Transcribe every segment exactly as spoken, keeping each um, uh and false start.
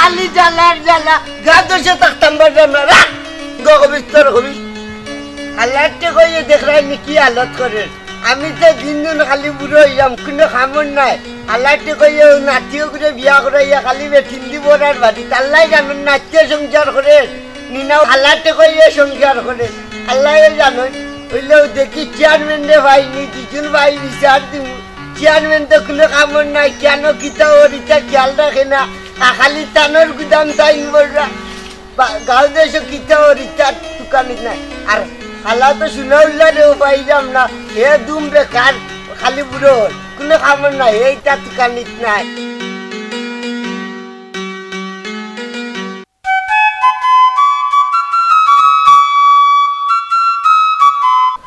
খালি জ্বালার জ্বালা, গাউ দেশো থাকতাম পারতাম না। রাখ, গো কবিস্তর কবি। আল্লাহর টেকায় দেখরায়নি কি হালত করের। আমি তো দিন দিন খালি বুড়া অইয়াম, কুনু কামর নাই। আল্লাহর টেকায় নাতিও করে বিয়া করাইয়া খালি বেটিন্দি বড়ার বাড়ি। আল্লায় জানইন নাতিয়ে সংসার করের, নি না আল্লাহর টেকায় সংসার করের। আল্লায় জানইন, অইলেও দেখি চেয়ারম্যানরে পাইনি, দুইজন ভাই বিচার দিমু। চেয়ারম্যান তো কুনু কামর নাই, কেনে কিতা অর ইতা খেয়াল রাখে না। আর খালি তানর গুদাম তাইন বড়রা। বা-, গাউ দেশো কিতা অর ইতা তুকানিত নাই। আর হালা তো সুনাউল্লারেও পাইলাম না, হে দুম বেকার, খালি বুড়া অর, কুনু কামর নাই, হে ইতা তুকানিত নাই।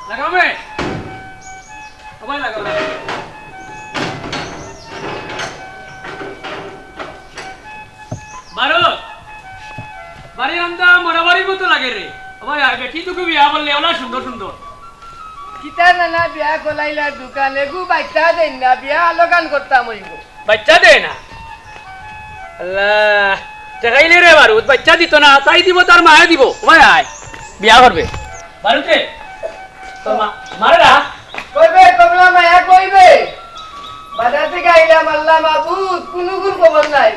লাগাও বে। ও ভাই, লাগাও, লাগাও। বারো, বাড়ি আন্দা মরাবাড়ির মতো লাগে রে। ও ভাই, আয়, বেটি তোকে বিয়া করলে, ওলা সুন্দর সুন্দর। কিতা নানা বিয়া করাইলা দোকানে গু, বাইচ্চা দেইন না, বিয়া আলোকান করতাম অইবো। বাইচ্চা দেয় না? আল্লাহ, ঠেকাইলে রে বারুদ, বাইচ্চা দিত না, তাই দিব, তার মায়ে দিব। ও ভাই, আয়, বিয়া করবে। বারুদে, তোর মা, মারে না? কইবে, কমলা মায়া কইবে। বাজার থাকি আইলাম, আল্লাহ মাবুদ, কুনু গুণ খবর নাই।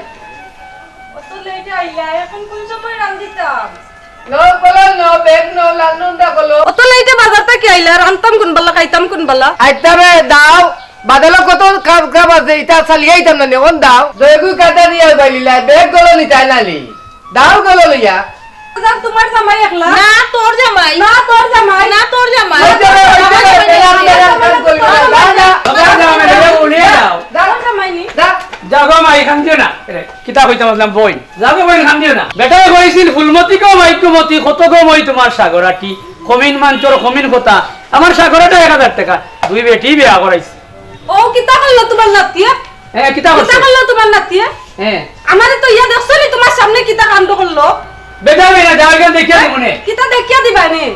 অত লেটে আইলা, এখন কুন সময় রান্ধিতাম? ন বলো, ন ব্যাগ, ন লালনুনটা বলো। অত লেটে বাজার থাকি আইলা, রানতাম কুন বালা, খাইতাম কুন বালা? আইতামে দাও, বাদলো কত কাম কাম আছে, ইতা চালিয়ে আইতাম না, এখন দাও। দইগু কাটা দিয়া বাইলিলা, ব্যাগ গলো নিতাই নালি। দাও গলো লইয়া। দাও, তোমার জামাই একলা। না, তোর জামাই। না, তোর জামাই। না, তোর জামাই। ওই যে, ওই যে, ওই যে, মেলা, মেলা, কাম করি না। না, না, না, না, না, না, উড়িয়ে দাও। দাও। তোর জামাই নি? দাও। যাও গো মাই, কান্দিও না। এরে, কিতা কইতাম আসলাম, বইন। যাও গো বইন, কান্দিও না। বেটায় কইছিল, "ফুলমতি গো মাই কুমতি, কত গো মই তোমার সাগরাটি। কমিন মানচর, কমিন কথা। আমার সাগরাটা এক হাজার টেকা।" দুই বেটি বিয়া করাইছে। ও, কিতা করলো তোমার নাতিয়ে? হ্যাঁ, কিতা করছে? কিতা করলো তোমার নাতিয়ে? হ্যাঁ। আমারে তো ইয়া দেখছো নি তোমার সামনে কিতা কাণ্ড করলো? বেটা, বেটা, যাও, এখান দেখিয়া দিব নে। কিতা দেখিয়া দিবা নে?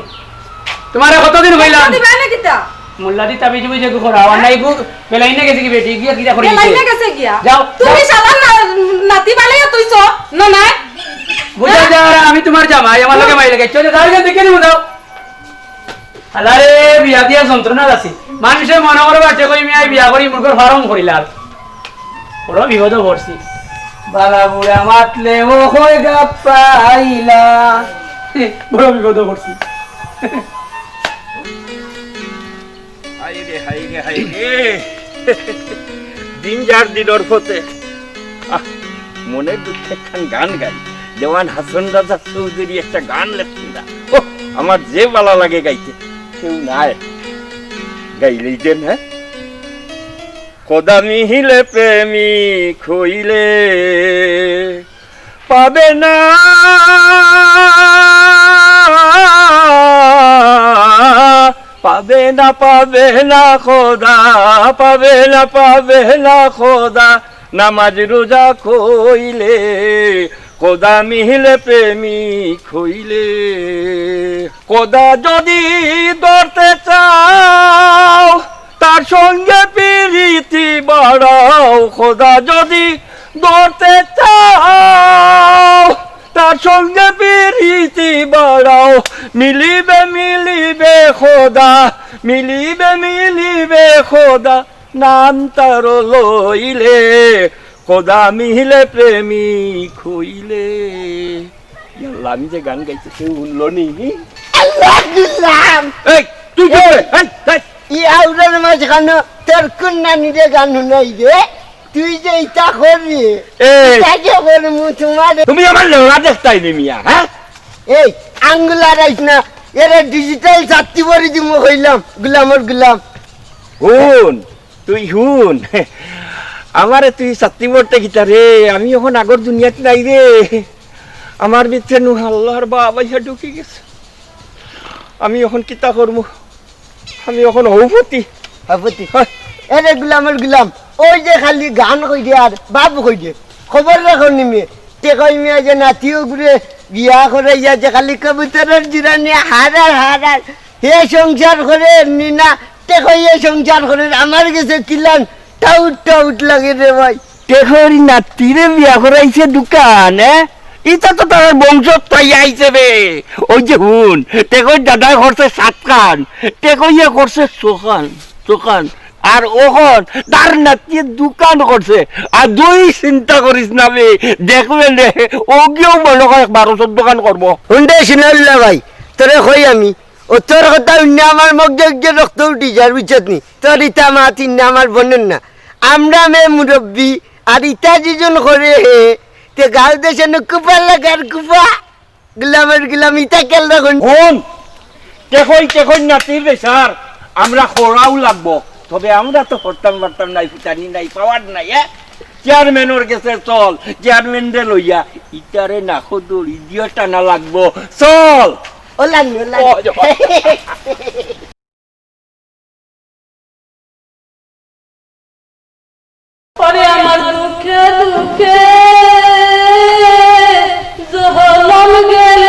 তোমারে কতদিন কইলাম? দেখিয়া দিবা নে কিতা? মোল্লা দি তাবিজ বুঝে গু করাও, আর নাই গু, বেলাইনে গেছে কি বেটি, গিয়া কিতা করি? বেলাইনে গেছে গিয়া। যাও, তুমি যাও। শালা না-, নাতি বানাইয়া তুইছো, না নাই? বুঝা হ্যাঁ? যা, আর আমি তোমার জামাই, আমার লগে মাই লাগে। চলে যাও, এখান দেখিয়া দিব, যাও। আল্লাহ রে, বিয়া দিয়া যন্ত্রণা আছে। মানুষে মনে করে বাটে কই মিয়ায় বিয়া করি মুরগর ফার্ম করিলার। বড় বিপদে পড়ছি। বালা বুড়া মাতলে ও কয় গাপ্পা আইলা। বড় বিপদে পড়ছি। হায় রে, হায় রে, হায় রে। দিন যার দিনর পথে। আহ, মনের দুঃখে একখান গান গাই। দেওয়ান হাসন রাজা চৌধুরী একটা গান লেখছিল। ওহ, আমার যে বালা লাগে গাইতে, কেউ নাই। গাইলেই দেন, হ্যাঁ? খোদা মিহিলে প্রেমিক হইলে পাবে না, পাবে না, পাবে না খোদা, পাবে না, পাবে না খোদা, নামাজ রোজা কইলে খোদা মিহিলে প্রেমিক হইলে। খোদা যদি ধরতে চাও, তার সঙ্গে পিরিতি বাড়াও। খোদা যদি ধরতে চাও, তার সঙ্গে পিরিতি বাড়াও। মিলিবে, মিলিবে খোদা, মিলিবে, মিলিবে খোদা, নাম তার লইলে খোদা মিলে প্রেমিক হইলে। ইয়াল্লা, আমি যে গান গাইতে কেউ শুনলো নি? আল্লাহ দিলাম। এই, তুই চুপ এই। করে, এই, এই। ই আউরার মাঝখানে তোর কোন নানিরে গান শুনাই রে? তুই যে ইটা করবি, এই। ইটা যে করমু তোমার। তুমি আমার লেওড়া দেখতাই নি মিয়া, হ্যাঁ? এই, আঙ্গুল আড়াইস না। এরে ডিজিটাল ছাত্তি ভরি দিমু কইলাম, গুলামর গুলাম। হুন, তুই হুন। আমারে তুই ছাত্তি ভরতে কিতা রে? আমি এখন আগর দুনিয়াত নাই রে। আমার ভিতরে নু আল্লাহর বাপ আইয়া ঢুকি গেছে। আমি এখন কিতা করমু? আমি এখন হৌপতি। হৌপতি। হ্যাঁ। এরে গুলামর গুলাম, ওই যে খালি গান কই দে আর বাপ কই দে। খবর রাখো নিমে। তে কই মিয়া যে নাতিও ঘুরে বিয়া করাইয়া যে খালি কবুতরর জিরানি হারার হারার। হে সংসার করে নি না, তে কই হে সংসার করে। আমার গেছে কিলান টাউট টাউট লাগে রে ভাই। টেকইর নাতিরে বিয়া করাইছে দুখান, এ? ইতা তো তার বংশত পাইয়া আইছে বে। ওই যে হুন, টেকইর দাদায় করছে সাতখান, টেকইয়ে করছে ছখান, ছখান। আর অখন তার নাতিয়ে দুখান করছে। আর তুই চিন্তা করিস না বে, দেখবে নে, অগিও মনে কয় বারো চৌদ্দখান করবো। হুন দে সিনাউল্লা ভাই, তোরে কই আমি, ও তোর কথা হুনিয়া আমার মগজে উগজে রক্ত উঠি যার, বুঝছত নি? তোর ইতা মাত হুনিয়া আমার বনের না। আমরা মে মুরব্বি, আর ইতা যেজন করে হে, তে গাঁও দেশে নু কুপা লাগার কুপা, গুলামের গুলাম ইতা কেল রাখুন। হুন, টেকই, টেকই নাতির বেচার, আমরা করাউ লাগবো। তবে আমরা তো করতাম পারতাম নাই, ফুটানি নাই, পাওয়ার নাই, এ? চেয়ারম্যানর গেছে চল, চেয়ারম্যানরে লইয়া ইতারে নাকো দড়ি দিয়া টানা লাগবো। চল। ও লাগবে, ও লাগবে। ও, যা। ওরে আমার দুঃখে দুঃখে জহলম গেল,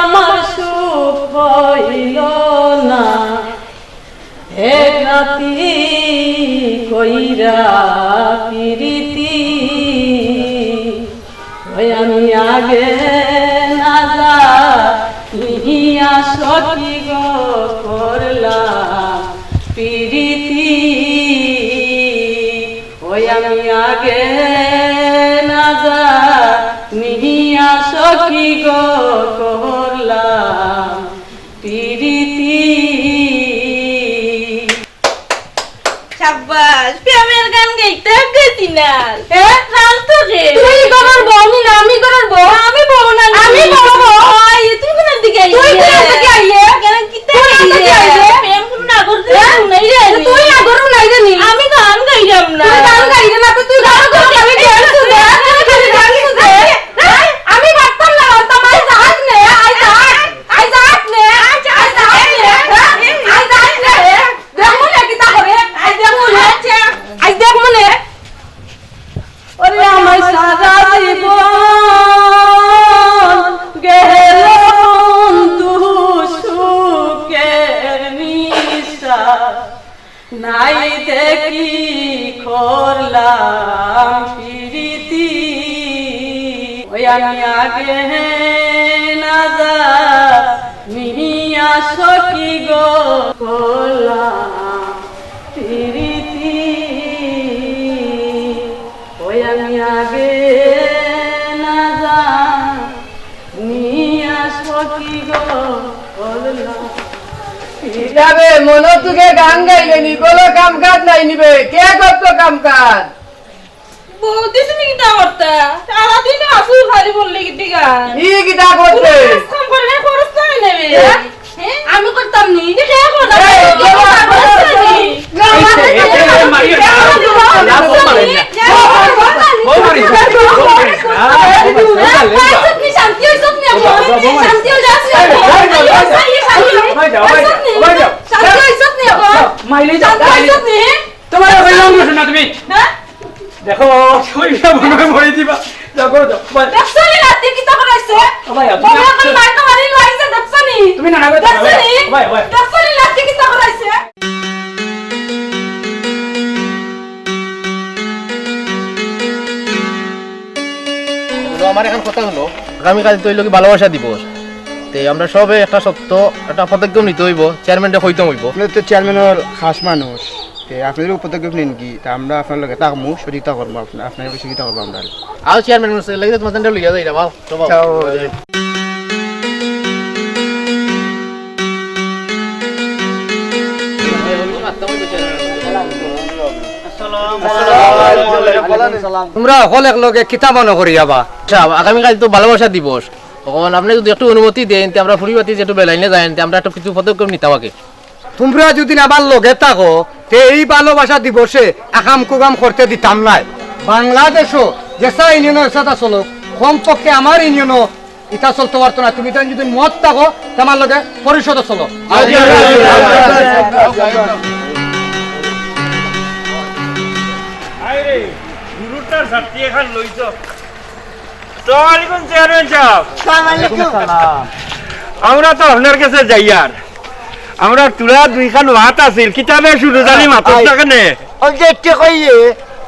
আমার সুখ হইল না। এক রাতি কইরা পিরিতি, ওই আমি আগে না জানিয়া সখী গো করলাম পিরিতি। ওই আমি আগে না জানিয়া সখী গো করলাম পিরিতি। সাব্বাস, প্রেমের গান গাইতে গেছি না। এ? রাম তো রে। তুই ঘরর বউ নি না, আমি ঘরর বউ। আমি বউ না নি। আমি বড় বউ। ওই, তুই কোন দিকে আইলে? তুই কোন দিকে আইলে? কেন, কিতা তুই কোন দিকে আইলে? আইলে? প্রেম কোন নাগর দিয়ে হ্যাঁ? শুনাই রে। তুই নাগর শুনাই রে নি। আমি গান গাইলাম না। তুই গান গাইলে না, তো তুই গান গাইলে আমি গান শুনবো। আমি গান শুনবো। আমি পারতাম না, পারতাম। আই জাহাজ নে, আই জাহাজ। আই জাহাজ নে, আই জাহাজ নে। আই জাহাজ নে। দেখমু নে কিতা করে, আই দেখমু নে। আচ্ছা। আই দেখমু নে। ওরে আমার সারা জীবন গেল বন্ধু সুখের নিশা। নাই দেখি করলাম পিরিতি। ওই আমি আগে না জানিয়া সখী গো করলাম পিরিতি। ওই আমি আগে না জানিয়া সখী গো করলাম। ইটা বে, মনো তুকে গান গাইলে নি, কোনো কাম কাজ নাই নি বে, কে করতো কাম কাজ? বউদি, তুমি কিতা করতা? সারাদিন আসু খালি বললে কিতা গান? ই কিতা করতে? কোনো কাজ কাম করে না, খরচ তো হয় না বে। এ? হ্যাঁ? আমি করতাম নি। এটা কে করতা? এই, কে করতা? এই, এই, এই, মারিও না। না, বউ মারে না। বউ মারে না। বউ মারে না। আরে, বউ মারে না। শান্তি হইছত নি এখন? শান্তি হইছত নি এখন? ভাই যাও, ভাই যাও, ভাই যাও। শান্তি হইছত নি এখন? মাইলে যাও, শান্তি হইছত নি? তোমার ওই রঙ না তুমি। হ্যাঁ? দেখো, ওই সব মনে হয় মরে দিবা। যাও, করো, যাও। ভাই। দেখছো নি লাত্তি কিতা করাইছে? ও ভাই, আপনি বড় এখন মার তো মারি লইছে, দেখছো নি? তুমি না, না, না, দেখছো নি? ভাই, ভাই। দেখছো নি লাত্তি কিতা করাইছে? তো আমার এখন কথা হলো, আগামীকাল তো হইল কি ভালোবাসা দিবস। তে আমরা সবে একটা সত্য, একটা পদক্ষেপ নিতে হইব, চেয়ারম্যানরে কইতে হইব। আপনি তো চেয়ারম্যানর খাস মানুষ, তে আপনি যদি পদক্ষেপ নেন কি, তা আমরা আপনার লগে থাকমু, সহযোগিতা করবো, আপনা-, আপনার লগে সহযোগিতা করবো আমরা। আও চেয়ারম্যান মহোদয়, লাগি তোমার লইয়া যাই রে, বাও, তো বাও। যাও, যাও। তোমরা হকল এক লগে কিতা মনো করি আবা? আচ্ছা, আগামীকাল তো ভালোবাসা দিবস। তখন আপনি যদি একটু অনুমতি দেন, তে আমরা ফুরি বাতি যেটু বেলাইনে যাই, তে আমরা একটু কিছু পদক্ষেপ নিতাম আগে। তোমরা যদি আমার লগে থাকো, তে এই ভালোবাসা দিবসে আকাম কুকাম করতে দিতাম নায়। বাংলাদেশও যেসা ইউনিয়নও এসাদা চলো, কমপক্ষে আমার ইউনিয়নও ইতা চলতে পারতো না। তুমি তাই যদি মত থাকো, তে আমার লগে পরিষদে চলো। আরে, গুরুটার ছাত্রী এখান লইছ। আসসালামু আলাইকুম চেয়ারম্যান সাহেব। আসসালামু আলাইকুম। আমরা তো আপনার কাছে যাইয়ার। আমরা তোরা দুইখান মাত আছিল, কিতাবে শুরু জানি আই। মাতস না কেনে? ওই যে একটু কইয়ে,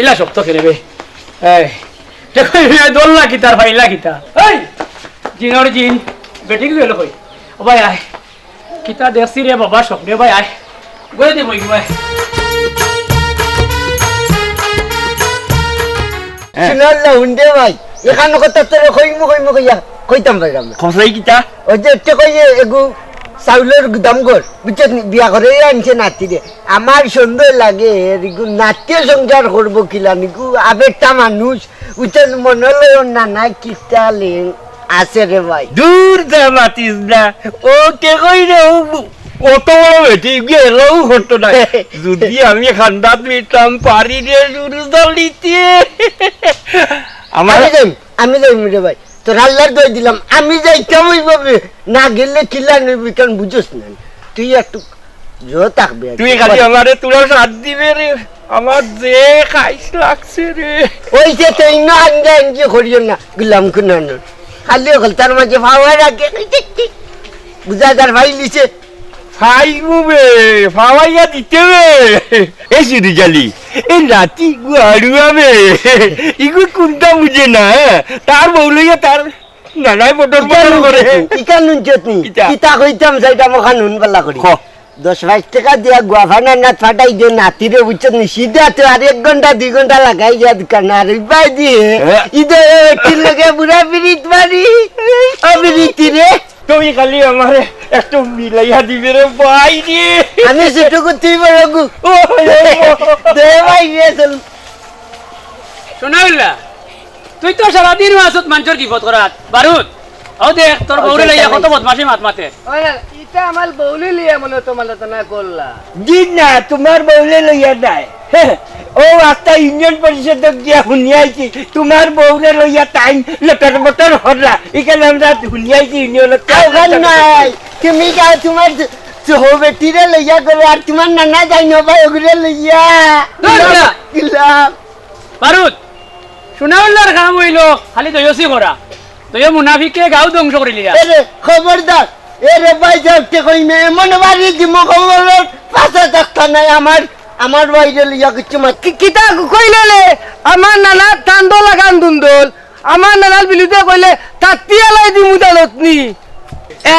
ইলা শক্ত কেনে বে? এই, দেখো, এই দল না কিতা, আর ফাইল না কিতা? এই, জিনর জিন, বেটি কি গেল কই? ও ভাই, আয়। কিতা দেখছি রে বাবা, স্বপ্নে ভাই, আয়। গড়ে দে বই, ভাই। হ্যাঁ। শুনার না, হুন দে ভাই। এখান কথা তোরে কইমু, কইমু কইয়া, কইতাম পারলাম না। খসড়াই কিতা? ওই যে, একটা কইয়ে, এগু চাউলর গুদাম ঘর, বুঝছত নি? বিয়া করে আনছে নাতিরে। আমার সন্দেহ লাগে, এর ইগু নাতিয়ে সংসার করবো কিলা নিগু, আবেগটা মানুষ, উঠে মনে হলো ওর নানায় কিতা লেন আছে রে ভাই। দূর যা মাতিস না, ও কে কই রে, ও অত বড় বেটি, গেলেও হতো না। যদি আমি খান্দাত নিতাম, পারি রে, জুরু দলিতে। আমার আমি যাইম, আমি যাইম রে ভাই। তোর আল্লাহর দোয়াই দিলাম, আমি যাইতাম ওইভাবে, না গেলে কিলা নিবি, কারণ বুঝোস না। তুই একটু জো থাকবে আর কি। তুই খালি আমারে তোরা সাথ দিবে রে, আমার যে খাইস লাগছে রে। ওই যে তুই না আঞ্জা আঞ্জি করিও না, গুলাম কুনানোর। খালি ওখান তার মাঝে ফাওয়ার আগে বুঝা যার ভাই নিচে। ফাইবু বে, ফাওয়াইয়া দিতে বে। এই সিরিজালি, এই নাতি গুয়াড়ুয়া বে। ইগু কুনটা বুঝে না, হ্যাঁ? তার বউ লইয়া তার নানায় বটর বটর করে। ইকান নুন চটনি। কিতা? কিতা কইতাম চাইতাম ওখান হুন বালা করি। খ। দশ বাইশ টেকা দিয়া গুয়াফা নানাত ফাটাই দে নাতিরে বুঝছত নি? সিধা তো আর এক ঘন্টা দুই ঘন্টা লাগাই গিয়া দোকান আর ওই বাই দিয়ে। হ্যাঁ। ইদে এটির লগে বুড়া বিরিত মারি। ও বিরিতি রে। তুমি খালি আমারে একটু মিলাইয়া দিবে রে ভাই রে। আমি যেটুকু তুই বড় গু। ও, ও, ও। দে ভাই রে, চল। সোনাউল্লাহ, তুই তো সারাদিন আছত মানষর গিবত করাত। বারুদ, ও দেখ, তোর ও, বউরে লইয়া কত বদমাশি মাত মাতে। ওই না, ইটা আমার বউলে লইয়া মনে তো মালা তো না করলা। জি না, তোমার বউলে লইয়া নাই। ও আস্তা ইউনিয়ন পরিষদ গিয়া হুনিয়াইছি, তোমার বউরে লইয়া তাইন লটর বটর হরলা। এখানে আমরা হুনিয়াইছি ইউনিয়ন। ওখান নাই, তুমি যাও তোমার হো বেটিরে লইয়া গেলে আর তোমার নানা যাই না ভাই ওগুরে লইয়া। দূর যা। গেলাম। বারুদ, সোনাউল্লার কাম অইলো খালি দয়সি করা। দয় মুনাফিকে গাঁও ধ্বংস করিলিরা। এরে, খবরদার। এরে ভাই, যাইতে কইমে, এমন বাড়ি দিমু, খবরর পাশে থাকতা নাই আমার, আমার বাইরে লইয়া কিচ্ছু মাত। কি, কিতা কইলে রে? আমার নানা তান্দ লাগান দুন্দল। আমার নানার বিলিতে কইলে, তাত্তি আলাই দিমু দালত নি। এ?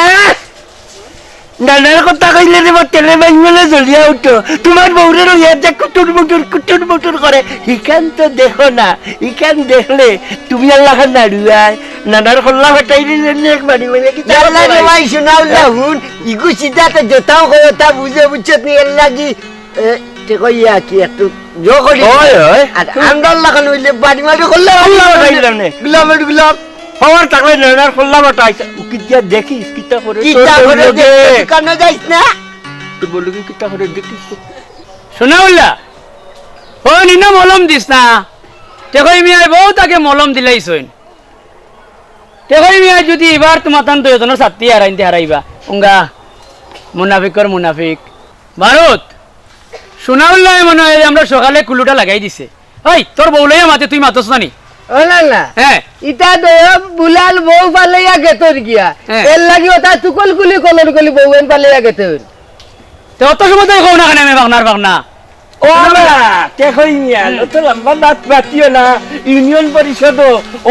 নানার কথা কইলে রে বা তেলে বেঙ্গলে জ্বলিয়া উঠো। তোমার বউরে লইয়া যে কুটুর মুটুর, কুটুর মুটুর করে। ইখান তো দেখো না। ইখান দেখলে তুমি আল্লাহ খান নাড়ুয়ায়। নানার খল্লা ফাটাই দিলে নে এক বাড়ি মানে কি আল্লাহ রে ভাই, সোনাউল্লাহ হুন। ইগু সিধা তো যেতাও কয়, তা বুঝে বুঝছত নি, এর লাগি এ, তে কইয়া কি একটু জো করি। ওই, ওই। আর আন্দার লাগানো অইলে বাড়ি মারি করলে খল্লা ফাটাই দিলাম নে। গুলামের গুলাম। খবর থাকলে নানার খল্লা ফাটাই। উকি দিয়া দেখিস, কিতা করে কিতা তোর করে বউর লগে। দেখিস, দোকানে যাইস না। তোর বউর লগে কিতা করে দেখিস। সোনাউল্লাহ, ও নিনা মলম দিস না। তে কই মিয়ায় বহুত আগে মলম দিলাইছইন। তে কই মিয়া যদি এবার তোমার তান দুইজনের ছাত্তি হারাইতে হারাইবা, উঙ্গা মুনাফিকর মুনাফিক। বারুদ, সোনাউল্লায় মনে হয় আমরা সকালে কুলুটা লাগাই দিছে। এই, তোর বউ লইয়া মাতে, তুই মাতস না নি? ও না না। হ্যাঁ। ইটা তো বুলাল বউ পালাইয়া গেতর গিয়া। হ্যাঁ। এর লাগি ওটা তুকল কুলি কলর কলি বউ এন পালাইয়া গেতর। তে অত সময় তো কও না কেনে আমি বাগনার বাগনা? ও না, কে কই মিয়া, অত লম্বা মাত মাতিও না। ইউনিয়ন পরিষদ,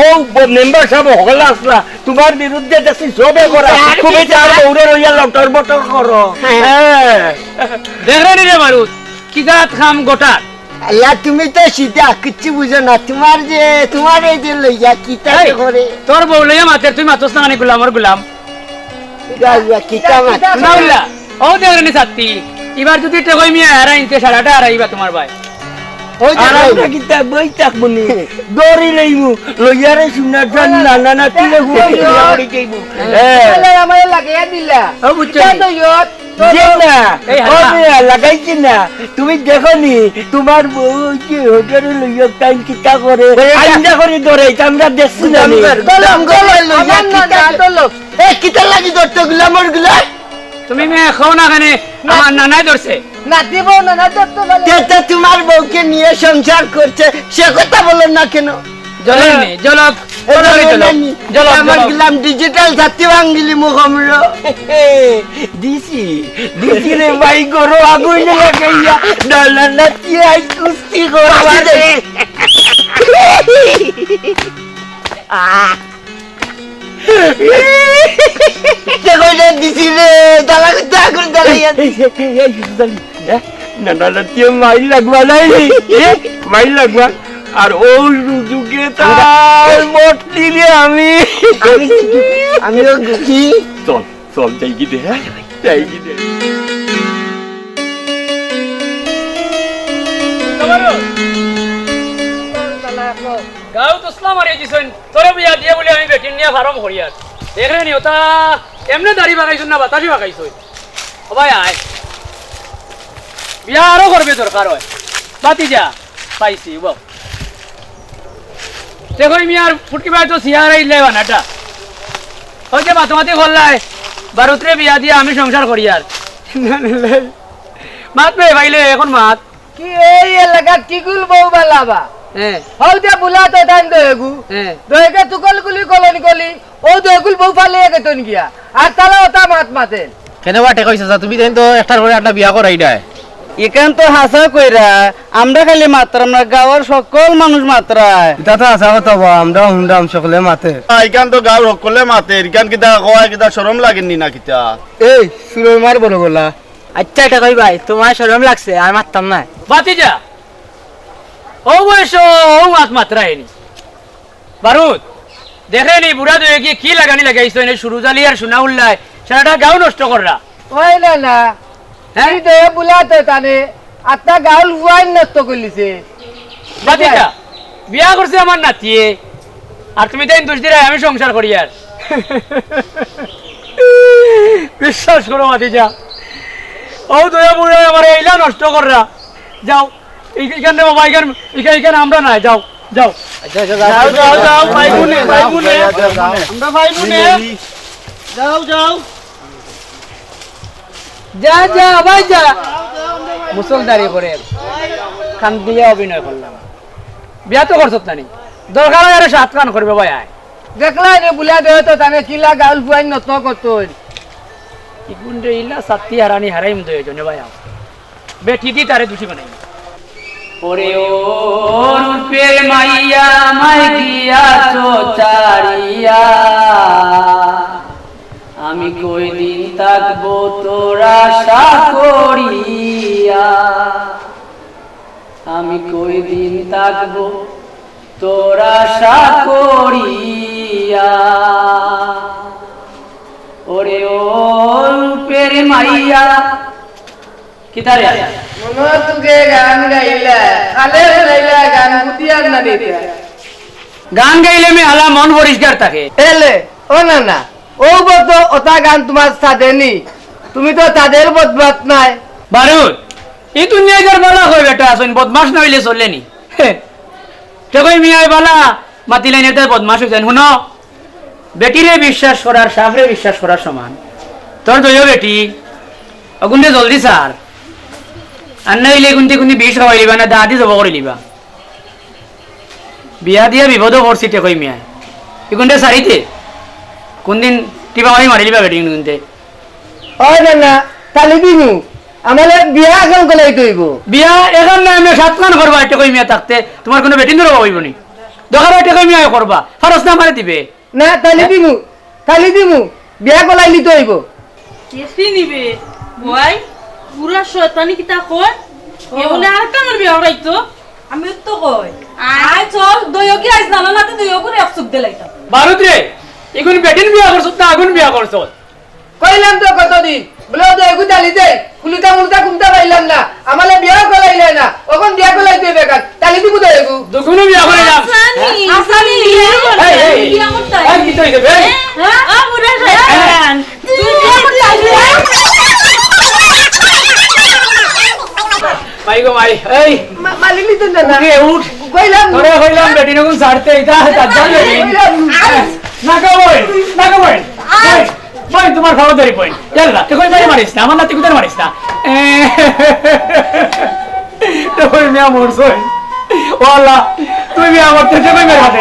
ও ব-, মেম্বার সাহেব হকল আসলা, তোমার বিরুদ্ধে দেখছি সবে করা, আর তুমি কি তার করা? বউরে লইয়া লটর বটর করো। হ্যাঁ। হ্যাঁ। দেখরে নি রে বারুদ, কি জাত কাম গোটার। আল্লাহ, তুমি তো সিধা, কিচ্ছু বুঝো না। তোমার যে, তোমার এই যে লইয়া, কিতা এই, যে করে। তোর বউ লইয়া মাতের, তুই মাতস না কেনে গুলামর গুলাম। গাইয়া, কিতা মাত? না উল্লা, ও দেখরে নি ছাত্তি, এবার যদি টেকই মিয়া হারাইন তে সারাটা হারাইবা তোমার ভাই। ওই যে আর ভাই। আমরা কিতা বই থাকবো নি? দৌড়ি লইমু, লইয়ারে সোনার জান না, না, না, তুই রে ঘুরে ঘুরে দৌড়ি যাইবো। হ্যাঁ। তাহলে আমারে লাগাইয়া দিলা। ও, বুঝছো ইটা নি? তো ইয়ত। জি না, এই ও হালা। মিয়া, লাগাইছি না। তুমি দেখো নি, তোমার বউ ওই যে হোটেলে লইয়া টাইম কিতা করে? ওই এটা আইন্দা করে ধরে, এটা আমরা দেখছি না নি। দলম, দলম, দলম, লইয়া আমার না, কিতা না, দলম। এ, কিতা লাগি ধরতো গুলামর গুলা? তুমি মিয়া খাও না কেনে? আমার নানায় ধরছে। নাতি বউ নানা ধরতো বলে। তে তো তোমার বউকে নিয়ে সংসার করছে, সে কথা বলো না কেন? জলক নি, জলক, এ, জলক নি, জলক। জলক নি, জলক, আমার জলক। গেলাম ডিজিটাল ছাতি ভাঙ্গিলি মুখ আমরা। ডিসি, ডিসি রে ভাই, গরু আগুন লাগাইয়া, ডলার নাচিয়ে আই কুস্তি করবা রে। আহ। তে কইলে দিছি রে, জ্বালা করতে আগুন জ্বালাইয়া। এই, এই, এই, এই, এই, সুজালি, হ্যাঁ? না, না, না, তুই মাইর লাগবা নাই রে, এ? মাইর লাগবা। আর ও সুযোগে তার মটলি রে আমি। আমি, আমিও গেছি। চল, চল, যাই কি দে, হ্যাঁ? যাই কি দে। গাঁও তো ইসলাম আর এই দিছইন। তোরে বিয়া দিয়া বলে আমি বেটিন নিয়া ফার্ম করিয়ার। দেখরে নি, ওটা এমনে দাড়ি বাগাইছইন না বাতাসি বাগাইছইন? ও ভাই, আয়। বিয়া আরো করবে দরকার হয়। বাতি যা, পাইছি, বাবু। দেখো, এই মিয়ার ফুটকি ভাই তো সিয়ার আইলে বানাটা। ওই যে মাতামাতি করলাই, বারুতরে বিয়া দিয়া আমি সংসার করিয়ার। মাত বে ভাইলে, এখন মাত। কি এই এলাকাত কিগুল বউ বালাবা? হ্যাঁ। হউ দে বুলা তো তান দয়েগু। হ্যাঁ। দয়েগে তুকল গুলি কলন কলি, ও দয়েগুল বউ ফালিয়া গেতন গিয়া। আর তালা ওটা মাত মাতেন। কেনে বা টেকাইছ চাচা, তুমি তাইন তো একটার পরে একটা বিয়া করাই দেয়। ইখান তো হাছা কইরা, আমরা খালি মাতরাম না, গাঁওর সকল মানুষ মাতরায়। ইটা তো হাছা কথা বা, আমরা হুনরাম সকলে মাতে। আ, ইখান তো গাঁওর সকলে মাতে, ইখান কিতা কয়, কিতা শরম লাগেনি না কিতা? এই, সুরমার বড় গলা। আচ্ছা, ইটা কই ভাই, তুমার শরম লাগছে, আমি মাততাম না। বাতিজা, ও বয়স, ও মাত মাতরা এনি। বারুদ, দেখরে নি, বুড়া দয়ে গিয়ে কি লাগানি লাগাইছো, এনে সুরুজালি আর সোনাউল্লায়, সারাটা গাঁও নষ্ট কররা। ওই না না, হ্যাঁ? এই দয়ে বুলা তো তানে, আত্মা গাউল ফুয়াইন নষ্ট করলিছে। বাতিজা, বিয়া করছে আমার নাতিয়ে, আর তুমি তাইন দুষ দিরায় আমি সংসার করিয়ার। বিশ্বাস করো বাতিজা, ও দয়া বুড়া আমার এইলা নষ্ট কররা। যাও, এই-, ইখান রে বাবা, ইখান, ইখান, ইখান আমরা নাই, যাও, যাও। আচ্ছা, আচ্ছা, যাও, যাও, যাও, পাইবো নে, পাইবো নে। আমরা পাইবো নে। যাও, যাও। যা, যা, ভাই যা। মুসলদারি করে কান দিয়া অভিনয় করলাম। বিয়া তো করছত না নি? দরকার হয় আরো সাত কান করবে ভাই, আয়। দেখলাই রে, বুলা দে তো তানে কিলা গাউল ফুয়াইন নত করতই। ইগুন রে ইলা সাত্তি হারানি হারাইম দে জনে ভাই, আও। বেটি দি তারে দুষী বানাই। ওরে ও রূপের মাইয়া, আমায় গিয়াছো ছাড়িয়া, আমি কয়দিন থাকবো তোর আশা করিয়া, আমি কয়দিন থাকবো তোর আশা করিয়া। ওরে ও রূপের মাইয়া, কিতা রে? মনো তুকে গান গাইলা, খালে গাইলা, গান বুঝিয়ার না দিতা। গান গাইলে মি হালা মন পরিষ্কার থাকে। এলে, ও না না, ও বলতো ওটা গান তোমার সাদে নি, তুমি তো তাদের বদমাত নাই। বারুদ, ই দুনিয়ায় যার বালা কয় বেটা আছইন, বদমাশ না অইলে চলে নি। হে, তে কই মিয়ায় বালা, মাতিলাইন এটা বদমাশ অইছইন। হুনো, বেটিরে বিশ্বাস করার, সাফরে বিশ্বাস করার সমান। তোর দইও বেটি, অগুনরে জলদি ছাড়। আর না অইলে কুনতে কুনদিন বিষ খাওয়াই লিবা না, দাদি জব করি লিবা। বিয়া দিয়া বিপদও পড়ছি টেকই মিয়ায়। ইগুনরে ছাড়িতে। কুনদিন টিপা মারি মারি লিবা বেটি কুনতে। ওই না না, তালি দিমু। আমারে বিয়া এখন করাইতে অইবো। বিয়া এখন না, এমনে সাত কান করবা, টেকই মিয়া থাকতে। তোমার কুনু বেটিন ধরবা অইবো নি। দরকার অয় টেকই মিয়ায় করবা। ফারস না আমারে দিবে। না, তালি দিমু, তালি দিমু, বিয়া করাইলিতে অইবো। কেসি নিবে, বয়, বুড়া শয়তানি কিতা কয়? এ বলে আর কামর বিয়া করাইতো? আমি তো কই। আয় চল, দইও কি আইস না, না, তুই দইও করে এক চুপ দিলাইতাম। বারুদ রে, ইগুন বেটিন বিয়া করছত না আগুন বিয়া করছত? কইলাম তো কতদিন, বলে তো এগু তালি দে, কুলুতা মুলুতা কুনতা পাইলাম না, আমারে বিয়াও করাইলে না, অখন বিয়া করাইতে বেকার, তালি দিমু তো এগু। দুগুনো বিয়া করে না। আসানি, আসানি, বিয়া করতে এই, এই, বিয়া করতে এই, কি তো হইছে, এই? হ্যাঁ? ও বুড়া শয়তান, তুই বিয়া করতে আইলি? মাই গো মাই, এই। মা-, মালিনি তো না, না। উঠে উঠ। কইলাম। তোরে কইলাম বেটি নগুন ছাড়তে, এটা তার জান বেটি। কইলাম। না গো বই, না গো বই। বই। বই, তোমার ভালো ধরি বই। ইয়াল্লা, তুই কই মারি মারিস না, আমার নাতি কুতার মারিস না। এ, তো কই মিয়া মরছই। ও আল্লাহ, তুই বিয়া করতে যে কই মেরে হাতে।